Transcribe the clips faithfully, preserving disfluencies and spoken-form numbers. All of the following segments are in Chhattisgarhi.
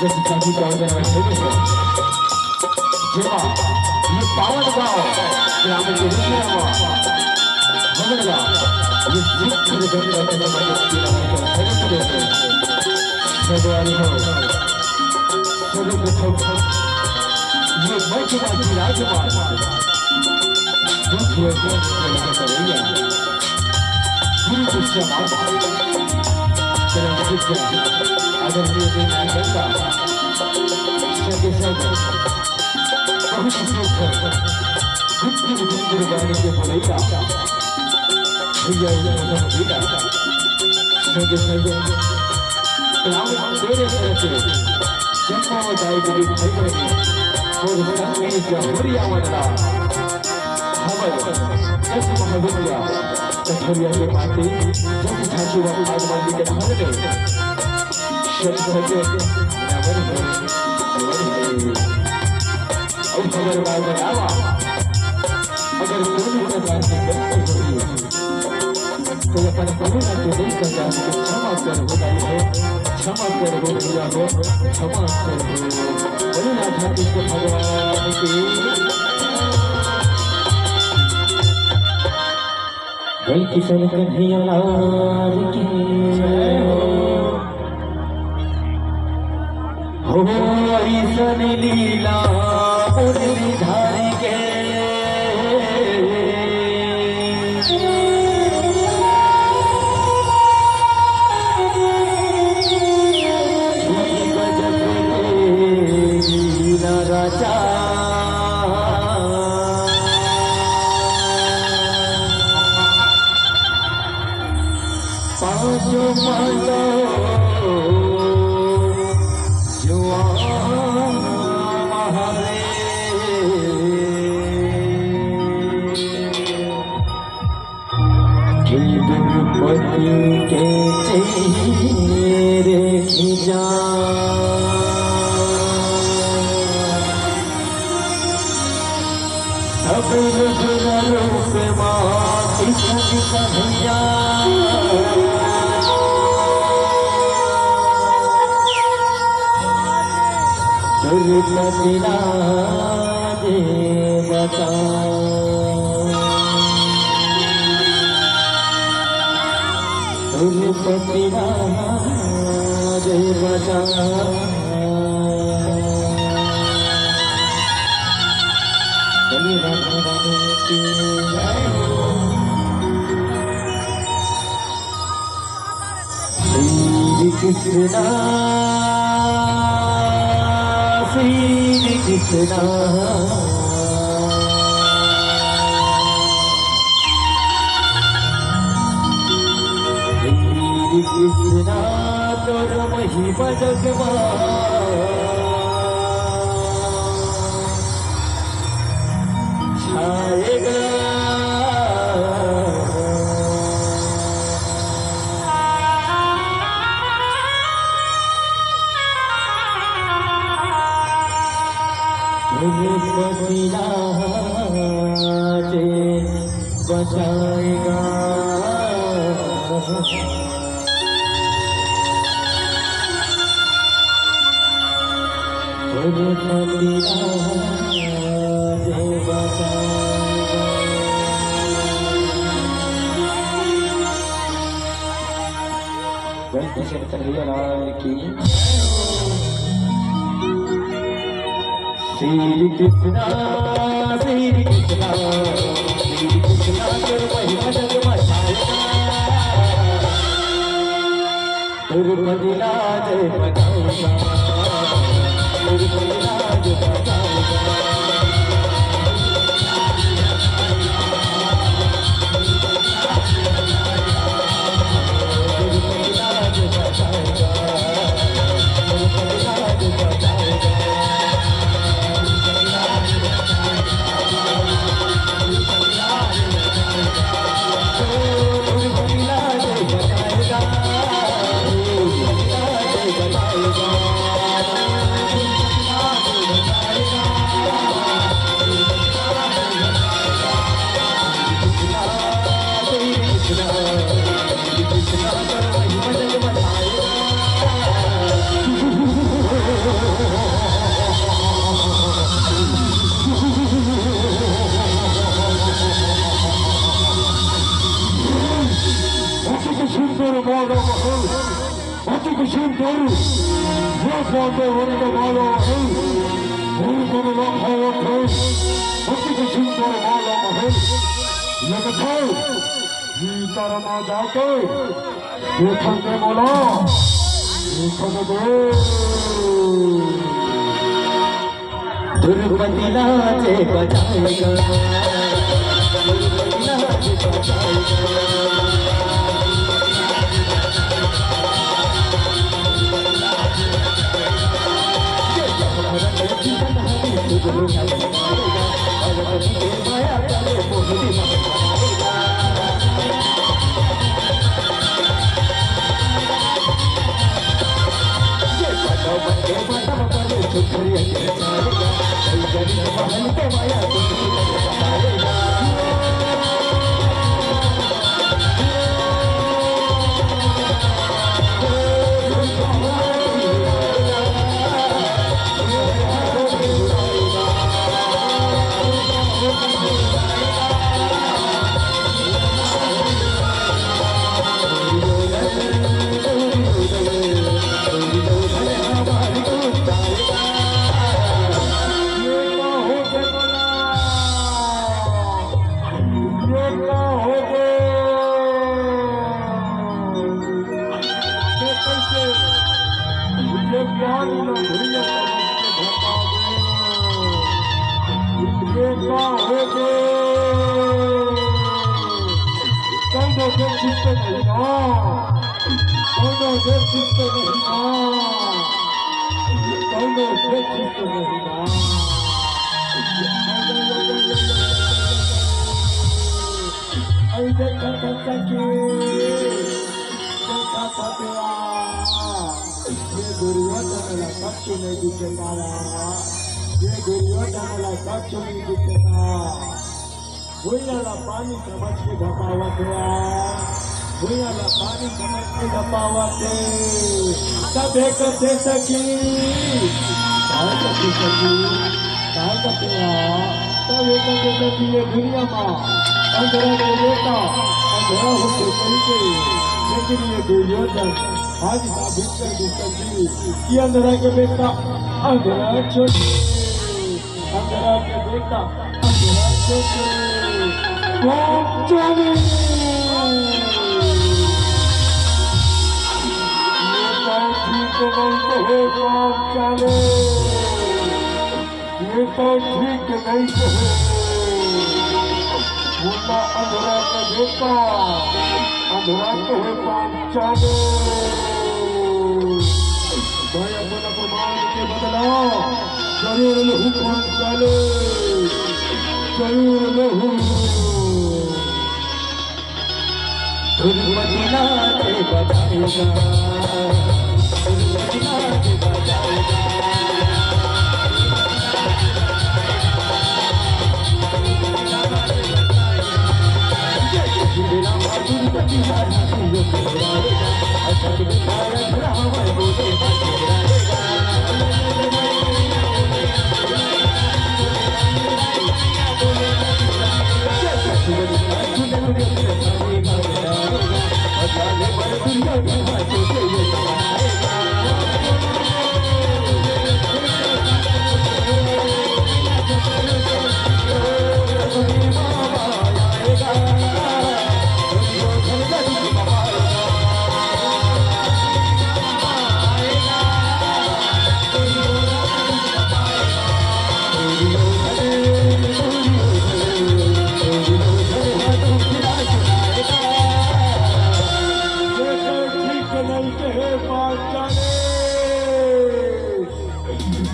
जैसे चाची का उदय में खेले हैं, जेमा ये पावन गांव ग्राम के रूप में हुआ, हमन ला ये सिख धर्म का जन्म है, इसकी लड़ाई का भजन करते हैं। भगवान हो, सर्वप्रथम ये मंच का विराजमान दुख रोग के लगे करैया गुरु शिष्य बाबा, परम पूज्य आदरणीय देव नायक का संगे संग बहुत ही सुख गुप्त गुप्त गुरबानी के बोलैया भैया ये भजन गीता संगे संग राम तेरे तरफ से जन्मों दाई गुरु भाई बहन और संगी जहुरिया वाला हमर जस महाविद्या कठरिया के माटी जस झांसी व आगमन के धाम में सत सत नमन है, नमन है। अब खबर बार बतावा, अगर कोई प्रकार की गलती होती तो अपन करुणा के दिल का जान के क्षमा कर हो दाई हो, क्षमा कर हो भैया हो, क्षमा कर हो। बोलो ना ठाकुर के भगवान की। बोल किशन कन्हैया लाल की। हो ऐसन लीला मुरली धारी के। गजब के लीला रचा। पांचों पांडव जुआ हरे। द्रौपदी के चेहरे खिजा। सब रुद्र रूप मा किशन कन्हैया। द्रौपदी लाज बचा। द्रौपदी लाज बचा। बोलिए राधा रानी की जय हो। श्री कृष्णा, श्री कृष्णा। श्री कृष्णा तोर महिमा जग मा छाएगा। द्रौपदी लाज बचाएगा। द्रौपदी लाज बचाएगा। बोल किशन कन्हैया लाल की। श्री कृष्णा, श्री कृष्णा, श्री कृष्णा तोर महिमा जग मा छाएगा। द्रौपदी लाज बचाएगा, द्रौपदी लाज बचाएगा। किसिम कर ये पांडे वर्ग वाला है, गुरु गुरु लोग है वो थे, मुक्ति किसिम कर वाला है, ये कथे, ये तरह ना जाके, ये खंडे बोला, ये खंडे दे। दुर्मति लाज बचाएगा, दुर्मति लाज बचाएगा। ये का हो गे? ये कैसे? ये ज्ञान न भूल समझ के भटका गए। ये का हो गे? कौनो से चित्त नहीं ना, कौनो से चित्त नहीं ना, कौनो से चित्त नहीं ना। अरे देखा था सखी, देखा था तेरा, ये दुर्योधन ला कछु नहीं दिखे पारा, ये दुर्योधन ला कछु नहीं दिखे पारा। भुइयां ला पानी समझ के धपावत हे, भुइयां ला पानी समझ के धपावत हे। तब एक कथे सखी, काय कथे सखी, काय कथे यार? तब एक कथे सखी, ये दुनिया मा अंधरा के बेटा अंधरा होथे कहिके, लेकिन ये दुर्योधन आज साबित कर दे सखी कि अंधरा के बेटा अंधरा छोटे। अंधरा के बेटा, अंधरा के बेटा, पांचाली। ये तो ठीक नहीं कहे पांचाली, ये तो ठीक नहीं कहे। मुन्ना अंधरा के बेटा, अंधरा कहे पांचाली। भाई अपन अपमान के बदला जरूर लहू पांचाली, जरूर लहू। दुर्मति लाज बचाएगा, दुर्मति लाज बचाएगा।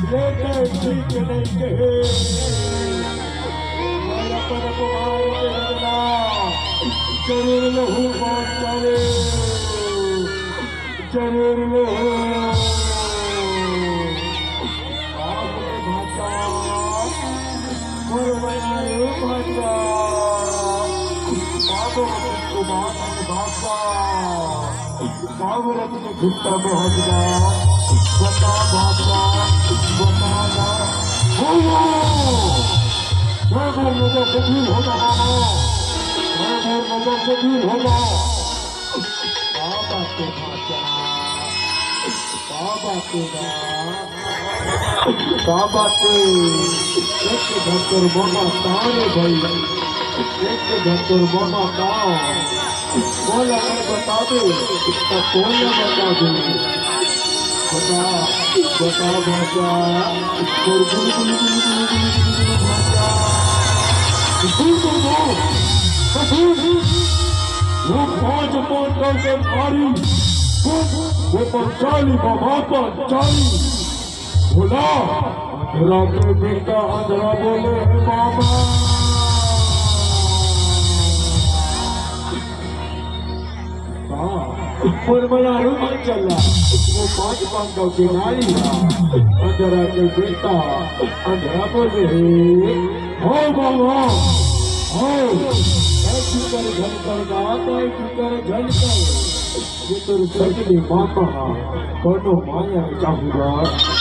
ये तो ठीक नहीं कहे। मैं अपन कुमार के बदला जरूर लहू पांचाली, जरूर लहू। बाप रे भाचा, मोर बना रे भाचा, बाप रे भाचा। काबर अपने घुट्टा में हंसना, बता बाबा, बता ना। भैया, मैं नजर से दूर हो जा बाबा, मैं नजर से दूर हो जा। बाबा के भाषा। का बात हे गा? का बात हे? एक धक्कर मामा तारे भाई, एक धक्कर मामा का बोला कर बता दे, तो कौन बता दे? बता, बता भाषा। वो पांच पांडव के भारी, वो पंचाली बाबा पंचाली। बोला, अंधरा के बेटा अंधरा बोले, "हे मामा।" हाँ, पर मनारू मत चला, वो पांच पांडव के नारी हा, अंधरा के बेटा अंधरा बोले, "हे, हो मामा, हो, मैं शुक्र घन करना, मैं शुक्र घन कर।" ये तो सजनी माता हा, कोनो माया चाहूगा,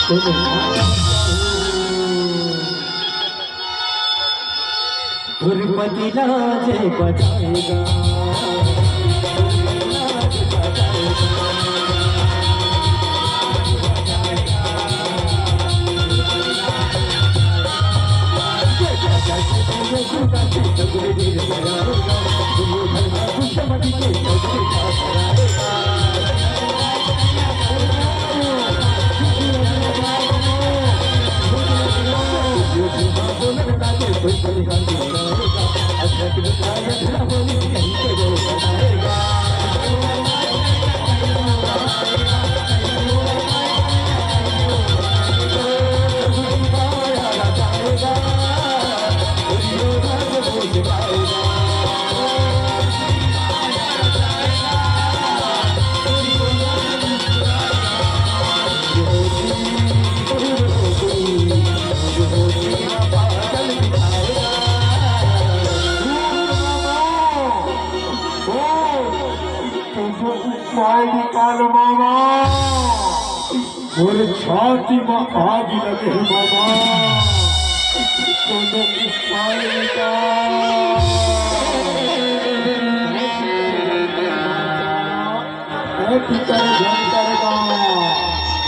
कोनो माया चाहूगा। द्रौपदी लाज बचाएगा। उपाय निकाल मामा, मोर छाती में आग लगे हे मामा, कोनो उपाय निकाल। ए पितर झंकर का,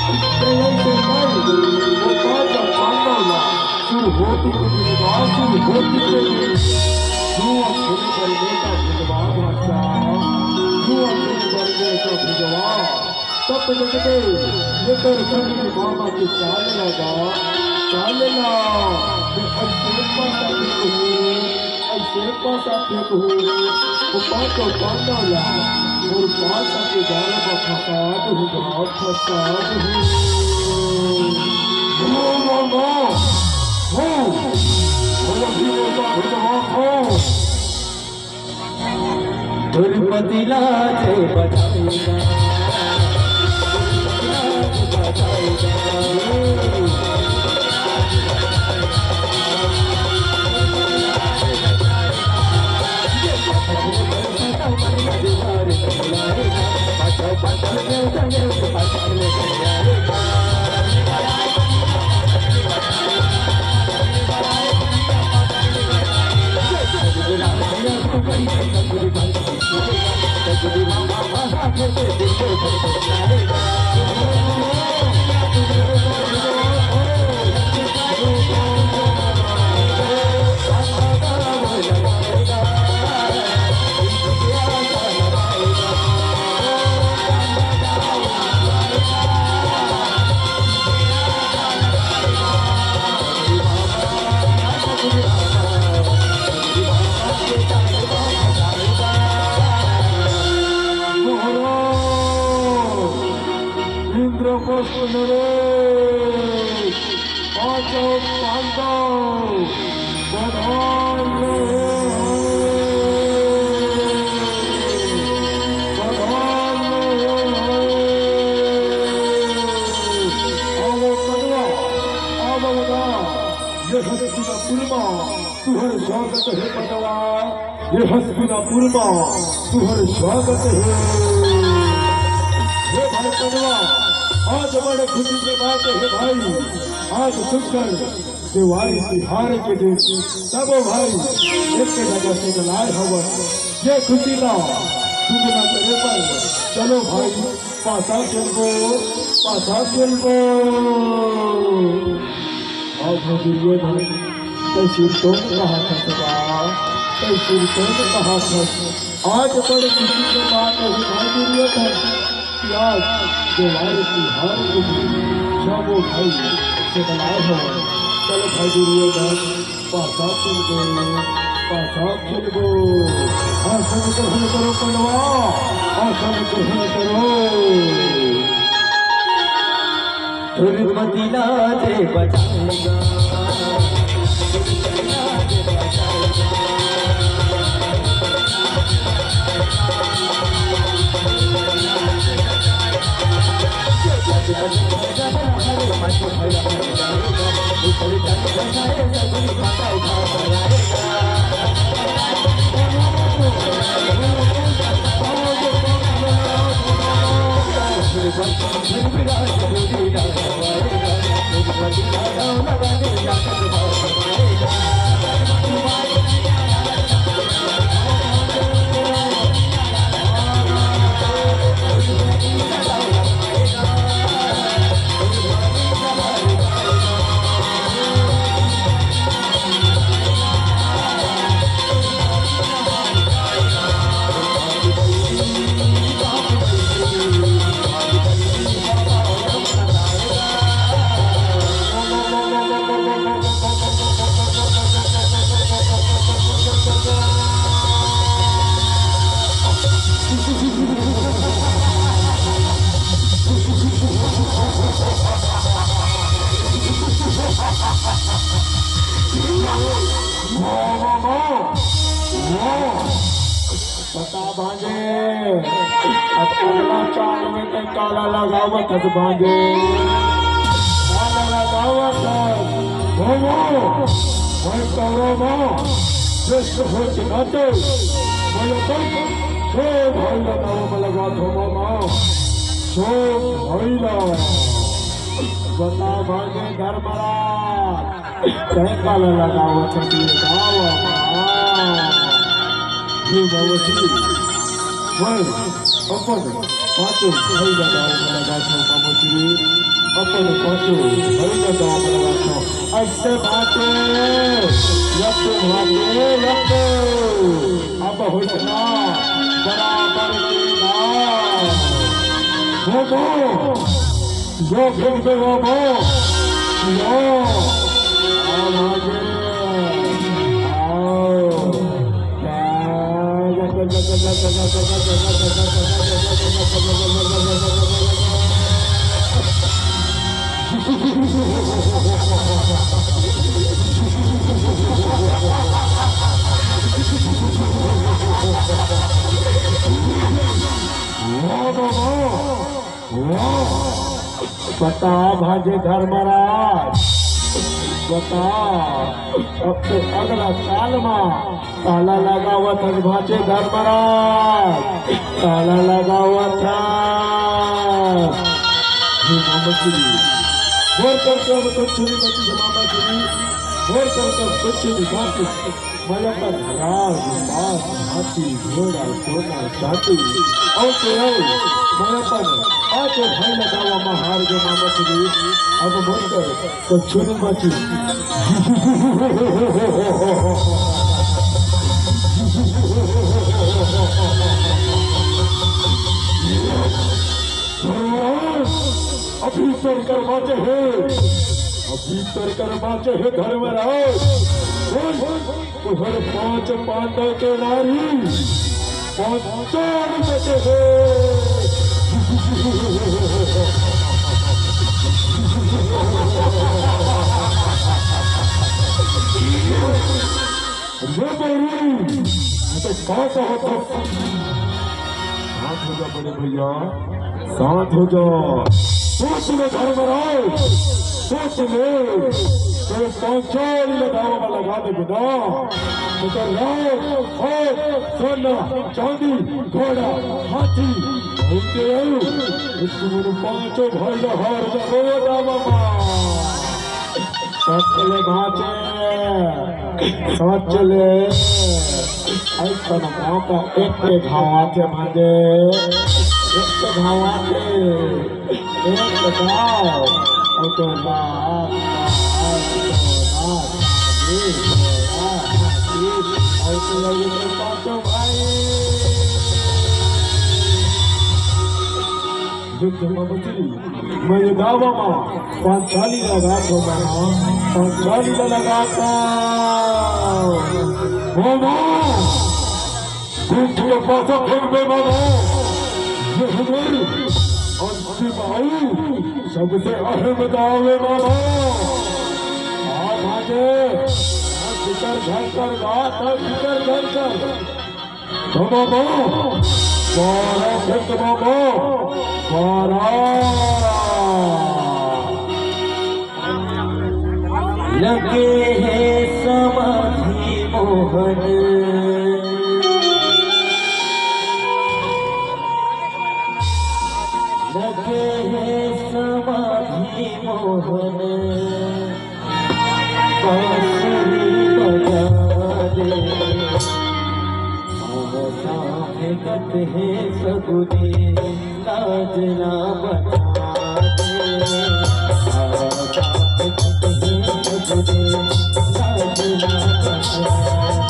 ए ऐसे नहीं, वो बात का पांडव ना, सुर होती के दिन, सुर होती के दिन, तू अक्षर पर बेटा भगवा भाषा, तू अक्षर पर बेटा भगवा। तब जगते ये कर सभी मामा की चाल लगा, चाल लगा। मैं ऐसे पासा फेंकूं, ऐसे पासा फेंकूं, वो पांचों पांडव ला, और पासा के जाल में फंसा दूंगा, फंसा दूंगा। हो मामा, हो, हो भी बेटा भगवा हो। द्रौपदी लाज बचाएगा। महाराज इंद्रप्रस्थ नरेश, पांचों पांडव पधार रहे हैं, पधार रहे हैं। आवो कन्या, आवो ना, ये हस्तिनापुर मा तुहर स्वागत हे पनवा, ये हस्तिनापुर मा तुहर स्वागत हे। हे भाई पनवा, आज बड़ खुशी के बात हे भाई, आज शुक्र देवारी तिहार के दिन सबो भाई एक जगह से मिलाए हवन। ये खुशी ला दुगना करे बर चलो भाई, पासा खेलबो, पाछा खेलबो। अब दुर्योधन, तैं सिरतोन कहाथस बा, तैं सिरतोन कहाथस। आज बड़ खुशी के बात हे भाई दुर्योधन, कि आज देवारी तिहार के दिन सबो भाई से बलाए हवय। चल भाई दुर्योधन, पाछा खेलबो, पाछा खेलबो। आसन ग्रहण करो पनवा, आसन ग्रहण करो। द्रुपदी लाज बचाएगा। बता भांजे, अब अगला चाल में तैं काला लगावत हस भांजे, काला लगावत हस। भोमो, मैं कौरव मां श्रेष्ठ होय के नाते मैं अपन सो भाई ला दाव में लगात हंव मामा, सो भाई ला। बता भांजे धर्मराज, तैं काला लगावत हस ये दाव मा? हे बाबूजी, मैं अपन पांचों भाई ला दाव मा लगात हंव बाबूजी, अपन पांचों भाई ला दाव मा लगात हंव। अइसे भांजे, लट्टू भांजे, लट्टू। अब होइस ना बराबर के दाव। हो तो जो गिर गयो वो, यो। आओ भांजे, आओ। वाह बाबा, वाह। बता भांजे धर्मराज, बता, अब तो अगला साल मा काला लगावत हस भांजे धर्मराज, काला लगावत हस। हे मामा श्री, मोर करके अब कुछ नहीं बची है मामा श्री, मोर करके अब कुछ नहीं बाकी। मैं अपन राज, पाट, हाथी, घोड़ा, सोना, चांदी, अउ तो अउ, मैं अपन पांचों भाई ला दाव मा हार गे मामा श्री, अब मोर कर कुछ नहीं बाकी। अभी तोर कर बांचे हे, अभी तोर कर बांचे हे धर्मराज। बोल, तुहर पांच पांडव के नारी, पांचों बचे हे। रे बहिरी, मैं तो का कहत हंव? शांत हो जा बड़े भैया, शांत हो जा। सोच ले धर्मराज, सोच ले। तो पांचाली ला दाव मा लगा देबे ना, तो राज, सोना, चांदी, घोड़ा, हाथी, होते हो, तुमन पांचों भाई ला हार जाबो दाव मा। सोच ले भांजे, सोच ले। अइसन मौका एक के घाव आथे भांजे, एक के घाव आथे। बताओ, और तो ना, ना, और तो ना, ये, ये, ये, और तो ये, ये, तो भाई। युद्ध में बचली, मैं ये दावा माँ, पांचाली लगा तो माँ, पांचाली लगा तो। ओ माँ, कुंती के पासा फेंक दे मानो। ये हमारी अंतिम आयु, सबसे अहम दाव है मानो। आ भागे, आ शिकार झंकार, आ शिकार झंकार। तो मानो, बारह फेंक मानो, बारह। लगे हे समाधि मोहन, लगे हे समाधि मोहन, बांसुरी बजा दे। आवाज़ां में गत हे सगुनी, लाज ना बचा दे। आवाज़ां में गत हे सगुनी, लाज ना बचा दे।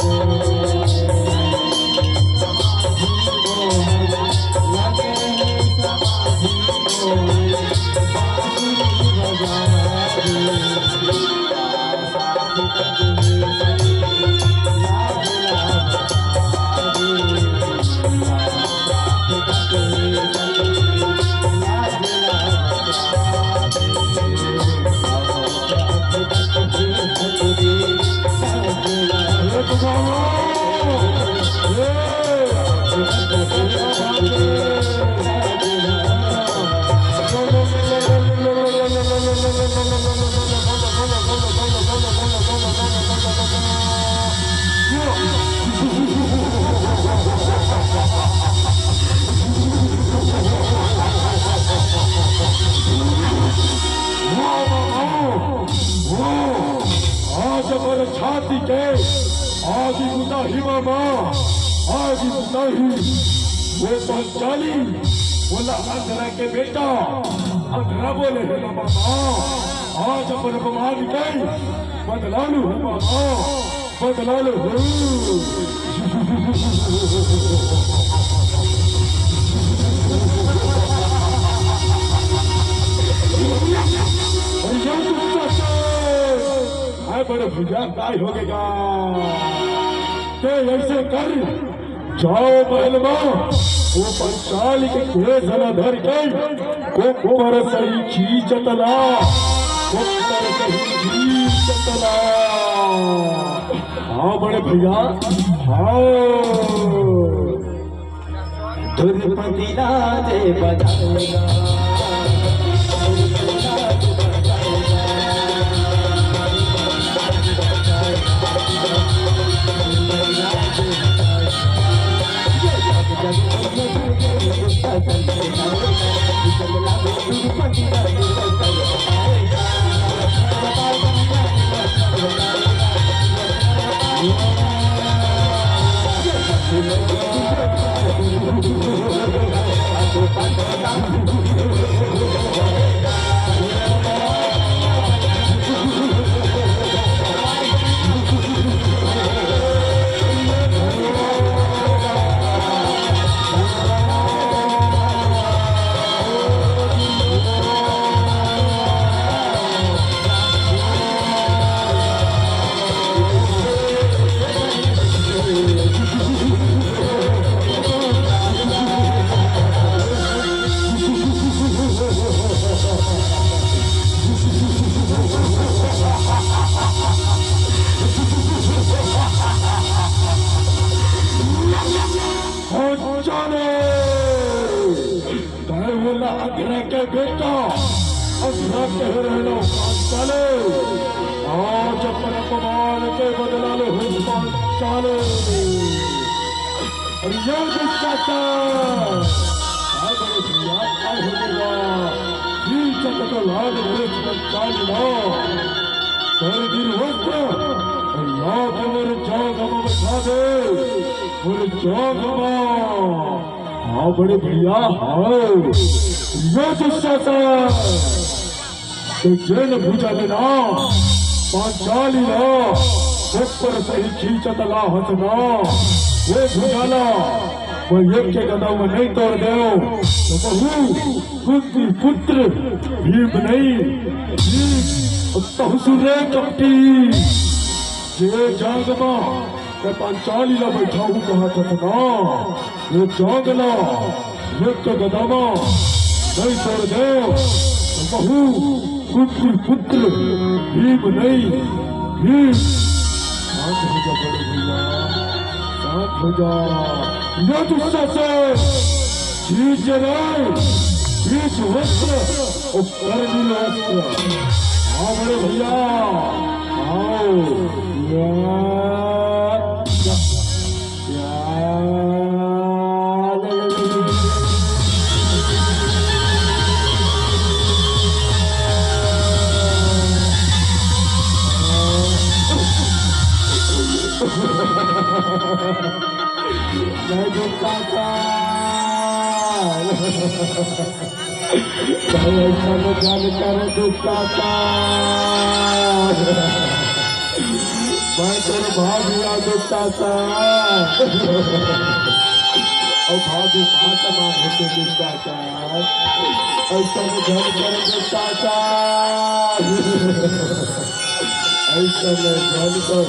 आज हमर छाती के आगी बुताही मामा, आगी बुताही। वो पंचाली, बोला अंधरा के बेटा, अंधरा बोले हे मामा, आज अपन अपमान के बदला लू हे मामा, बदला लू हे। अरे यार, तुम चाचा, हाय बड़े भैया, काय हो गया? ते ऐसे कर, जाओ महल मा, वो पंचाली के केस ला धर के, कोपर सही खींचत ला, कोपर सही खींचत ला। हाँ बड़े भैया, हाँ। धुरपति लाज बचाएगा। चले। तय होला अधरा के बेटा, अधरा कह रहलो पांचाले। आज अपन अपमान के बदला ले हो पांचाले। अरे ये गुस्सा था। अरे भैया, काय हो गया? बीच के तो लाल ड्रेस में चाल लो। तोर निर्वस्त्र, अल्लाह के मेरे चौक में बैठा दे। मेरे चौक में। हाँ बड़े भैया, हाँ। यो दुशासन, ते जेन भुजा में ना पांचाली ला ऊपर से ही खींचत ला हस ना, वो भुजा ला मैं एक के गदा में नहीं तोड़ देव, तो बहू कुंती पुत्र भीम नहीं, भीम तहसुरे कपटी। जे जांग मा ते पांचाली ला बैठाहूं कहत हस ना, वो जांग ला एक गदा मा नहीं तोड़ देव, बहू कुंती पुत्र भीम नहीं, भीम। शांत हो जा बड़े भैया, शांत हो जा। यो दुशासन, खींच रे, खींच वस्त्र, ओ करनी वस्त्र। हाँ बड़े भैया, आओ। या, या, या, जय दुशासन। भाई ऐसा न जान कर दुशासन। मैं तेरे भाभी आ दुशासन। और भाभी माता मार होते दुशासन। ऐसा न जान कर दुशासन। ऐसा न जान कर।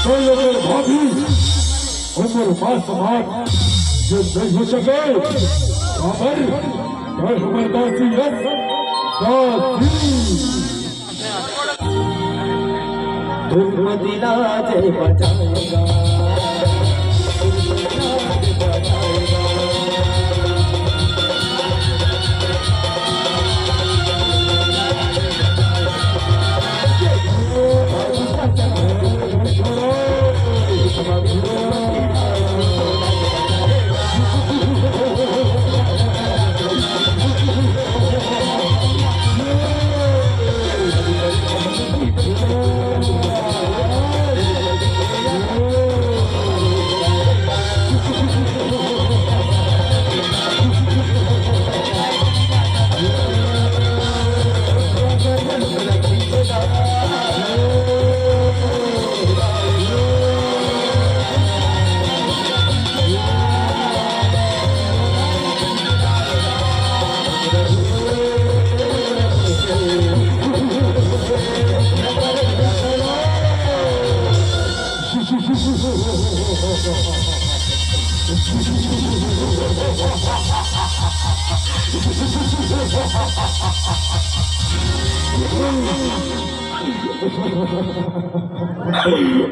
तो ये मेरे भाभी उमर मास मार जो नहीं हो सके, अमर, मैं उमर दासी यस, दासी। द्रौपदी लाज बचाएगा।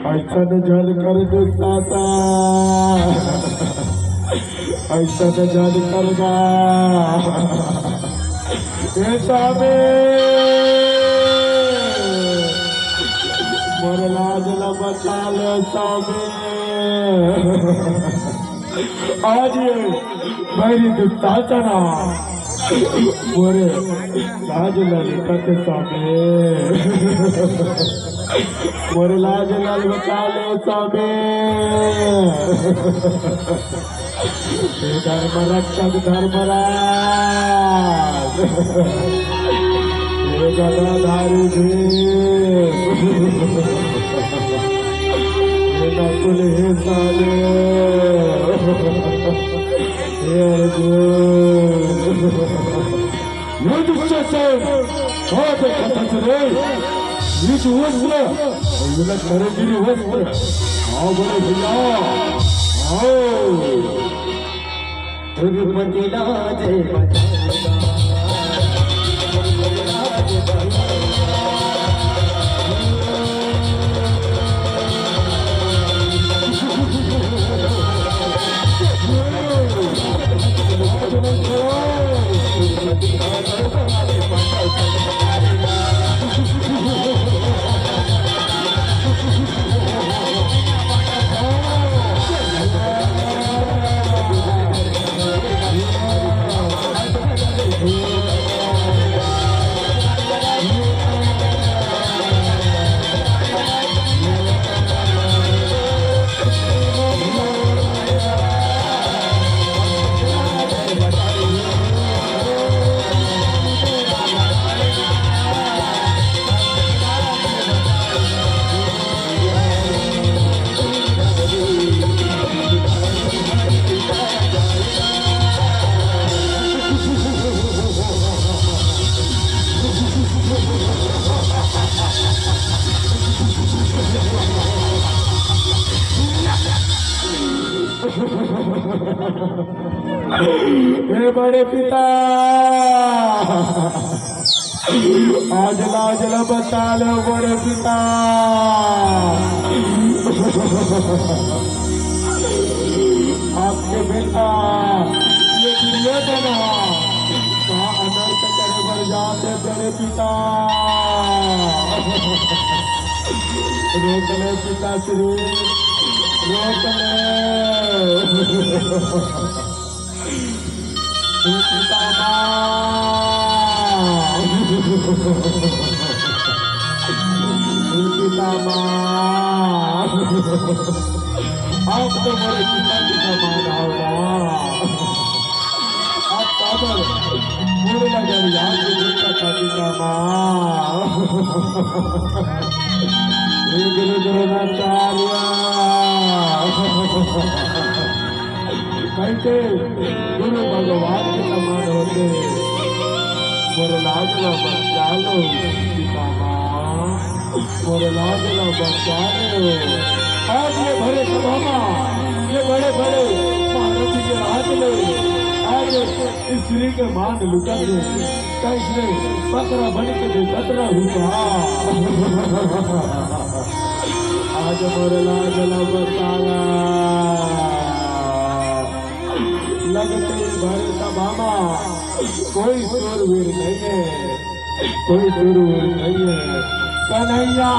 ऐसा न झन कर दुशासन, ऐसा न झन कर ना। ए स्वामी, मोर लाज ला बचा ले स्वामी। आज ये मेरी दुशासन मोरे लाज ललकत स्वामी, मोरे लाज ललकत स्वामी। हे धर्म रक्षक धर्मराज, हे गदाधारी भीम, हे नकुल हे सहदेव, हे अर्जुन। ये दुशासन, का देखत हस रे? नीच वस्त्र, ये करगिरी वस्त्र। आओ बड़े भैया, आओ। तिरुपति लाज बचाएगा। हे बड़े पिता, आज ला, आज ला बचा लो बड़े पिता। आपके बेटा ये दुर्योधन का अनर्थ करे बर जाते बड़े पिता। रोक ले पिताश्री, रोक ले। हे पितामह, हे पितामह, आप तो मोरे पिता जी का मान आओ ना। आप काबर मोरे लगे याद नहीं करता पितामह। हे गुरु द्रोणाचार्य। कहिथे गुरु भगवान के समान होथे। मोर लाज ला बचा लो पितामह, मोर लाज ला बचा लो। आज ये भरे सभा मा ये बड़े बड़े महारथी के हाथ ले आज स्त्री के मान लुटत हे। कइसने बकरा बन के देखत रहू का? आज मोर लाज ला बचा ला। लगथे भरे सभा मा कोई सूरवीर नहीं है, कोई सूरवीर नहीं है। कन्हैया,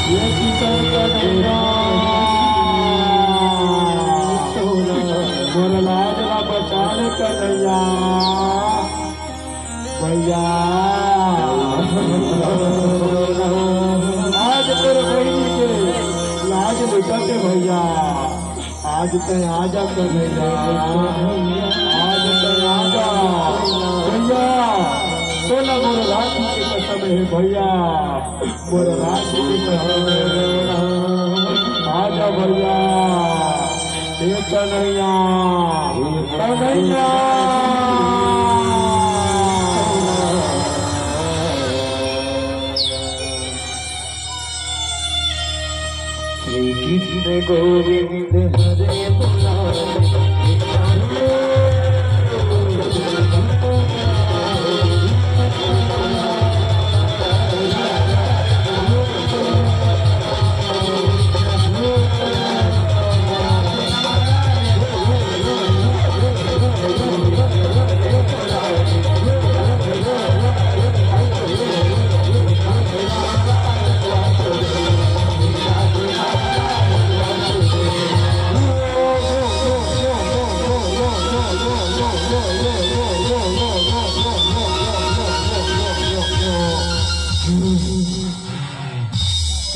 ये किशन कन्हैया, मोर लाज ला बचा ले कन्हैया। भैया, आज तोर बहिनी के लाज लुटत हे भैया। आज तैं आजा कन्हैया, आज तैं आजा भैया। तोला मोर राखी के कसम हे भैया, मोर राखी के कसम हे। आजा भैया, हे कन्हैया, कन्हैया। श्री कृष्ण गोविंद हरे मुरारी।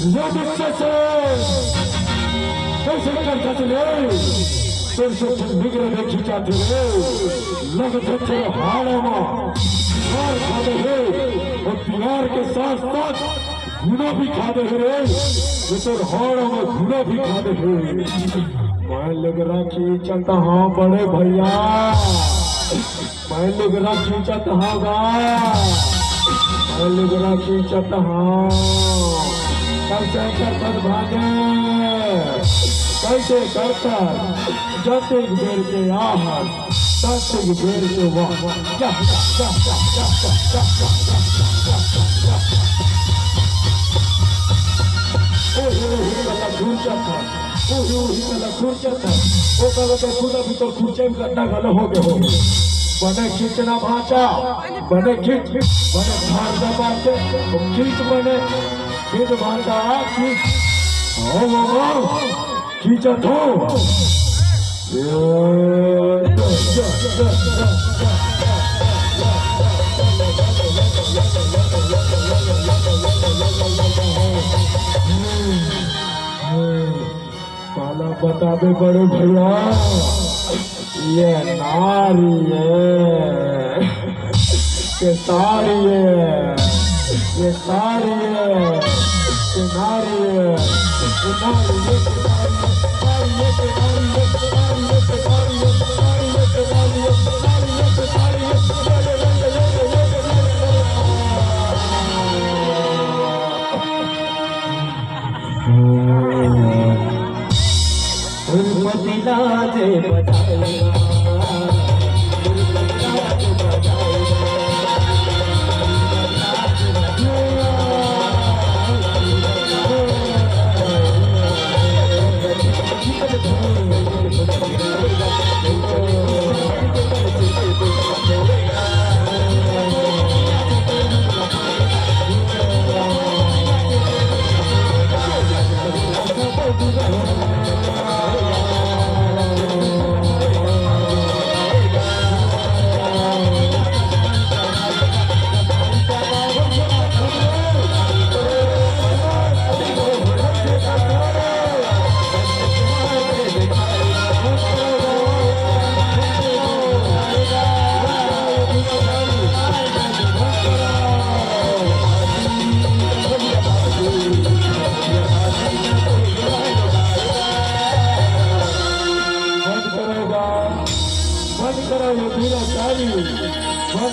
ये गुस्से से कैसे करता चले? तेरे से निगरे देखी जाती रे। लगत हे तेरे हाड़ों में मार खाते हैं और प्यार के साथ साथ गुना भी खाते हैं रे। ये तेरे हाड़ों में गुना भी खाते हैं। मैं लग रहा खींचता हाँ बड़े भैया। मैं लुगरा खींचत हँव गा, मैं लुगरा खींचत हँव। कइसे करथस भागे, कइसे करथस? जतेक बेर के आहट, ततेक बेर के वाह। जा, जा, जा। ओहे, ओहे, कला घुर जाता। ओही, ओही कला खुरचत हे। ओ कला के खुदा भी तोर खुरचे में गड्ढा घलो हो गए हो। बने खींचना भांचा, बने खींच, बने धार दबा के, ओ खींच बने, खींच भांचा, खींच। हो बाबा, खींचत हो। काला बताबे बड़े भैया, ये नारी हे, ये सारी हे, ये सारी हे, ये नारी हे, ये नारी हे, ये नारी हे।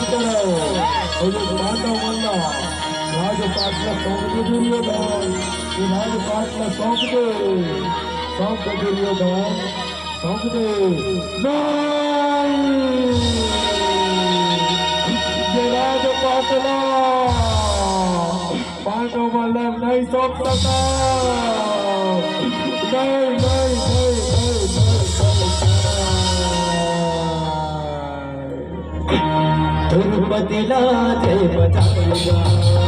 करो। अउ ये पांडव मन ला राजपाट ला सौंप दे दुर्योधन, ये राजपाट ला सौंप दे, सौंप दे दुर्योधन, सौंप दे। नहीं, ये राजपाट ला पांडव मन ला नहीं सौंप सकत। नहीं, नहीं, नहीं, नहीं, नहीं, नहीं। तिरुपति ला जय बजाऊंगा।